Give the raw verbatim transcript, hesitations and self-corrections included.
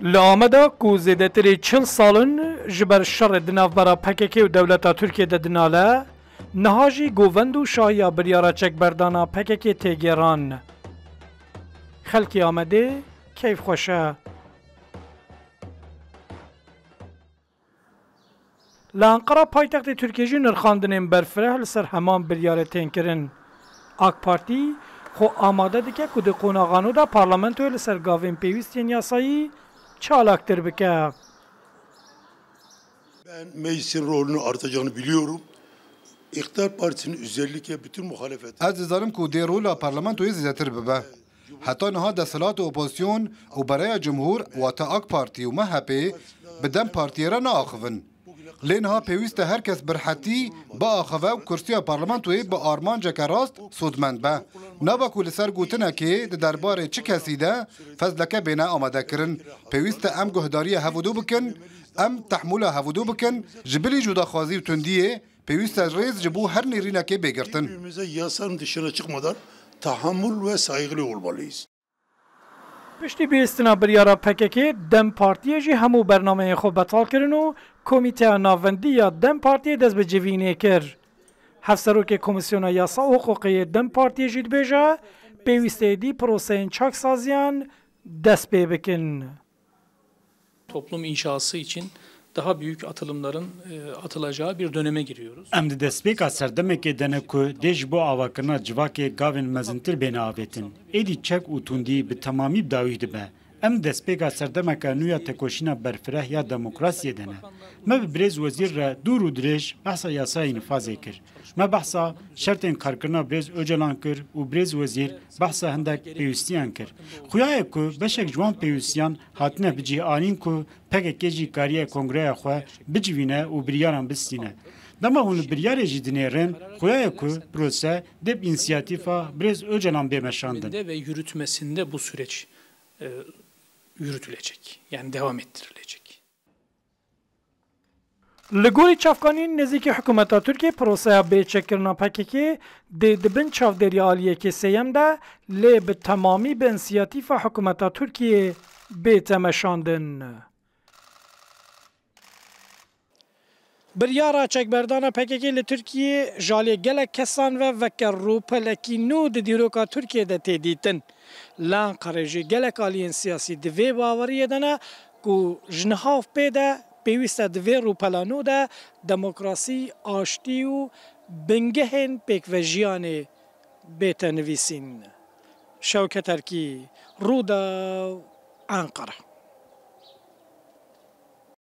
Li Ameda ku zêdetirê çil sal in ji ber şerê di navbera P K K û dewleta Tirkiyê de dinale, niha jî govend û şahiya biryara çekberdana P K K tê gêran. Xelkê Amedê keyfxweş e. Li Enqera paytextê Tirkiyê jî nirxandinên berfireh li ser heman biryarê tên kirin. AK Partî xwe amade dike ku di qonaxa nû de parlamentoyê li ser gavên pêwîst yên yasayî çalaktir bike. Ben meclisin rolünü artacağını biliyorum. İktidar Partisi'nin özellikle bütün muhalefet. Ez dizanim ku dê rola parlamentoyê zêdetir bibe. Heta niha desthilat û opozisyon û bereya cumhur, wate AK Partî û M H P, bi DEM Partiyê re naaxivin. Lê niha pêwîst e her kes bi rihetî biaxive û kursiya parlamentoyê bi armanceke rast sûdmend be. Nabe ku li ser gotinekê di derbarê çi kesî de fezleke bêne amadekirin. Pêwîst e em guhdariyê hevûdû bikin, em tehmûla hevûdû bikin, ji bilî cûdaxwazî û tundiyê pêwîst e rêz ji bo her nêrînekê bê girtin. Birbirimize yasanın dışına çıkmadan tahammül ve saygılı olmalıyız. Piştî bihîstina biryara P K K, DEM Partiyê jî hemû bernameyên xwe betal kirin û Komîteya Navendî ya DEM Partiyê dest bi civînê kir. Hevserokê Komîsyona Yasa û Hiqûqê yê DEM Partiyê jî dibêje, pêwîst e êdî proseyên çaksaziyan dest pê bikin. Toplum inşası için daha büyük atılımların e, atılacağı bir döneme giriyoruz. Em di destpêka serdemekê de ne ku dê ji bo avakirina civakê gavên mezintir bêne avêtin. Êdî çek û tundî bi temamî bi dawî dibe. Em di destpêka serdemeke nû ya tekoşîna berfireh ya demokrasiyê de ne. Me bi birêz wezîr re dûr û dirêj behsa yasayê nifazê kir. Me behsa şertên karkirina birêz Ocalan kir û birêz wezîr behsa hindek pêwîstiyan kir. Xuya ye ku beşek ji wan pêwîstiyan hatine bicihîanîn ku P K K jî kariye kongreya xwe bicivîne û biryaran bistîne. Dema hûn li biryarê jî dinêrin, xuya ye ku prose dê bi însiyatîfa birêz Ocalan bê meşandin. Ve yürütmesinde bu süreç e, yürütülecek. Yani devam ettirilecek. Li gorî çavkaniyên nêzîkî hikûmeta Tirkiyê, proseya bêçekkirina P K K dê di bin çavdêriya aliyekê sêyem de, lê bi temamî bi însiyatîfa hikûmeta Tirkiyê bête meşandin. Biryara çekberdana P K K li Tirkiyê ji aliyê gelek kesan ve weke rûpelekî nû di dîroka Tirkiyê de tê dîtin. Li Enqerê jî gelek aliyên siyasî di vê baweriyê de ne ku ji niha û pê de pêwîst e di vê rûpela nû de demokrasî, aştî û bingehên pêkvejiyanê bête nivîsîn. Şewket Erkî, Rûdaw, Enqere.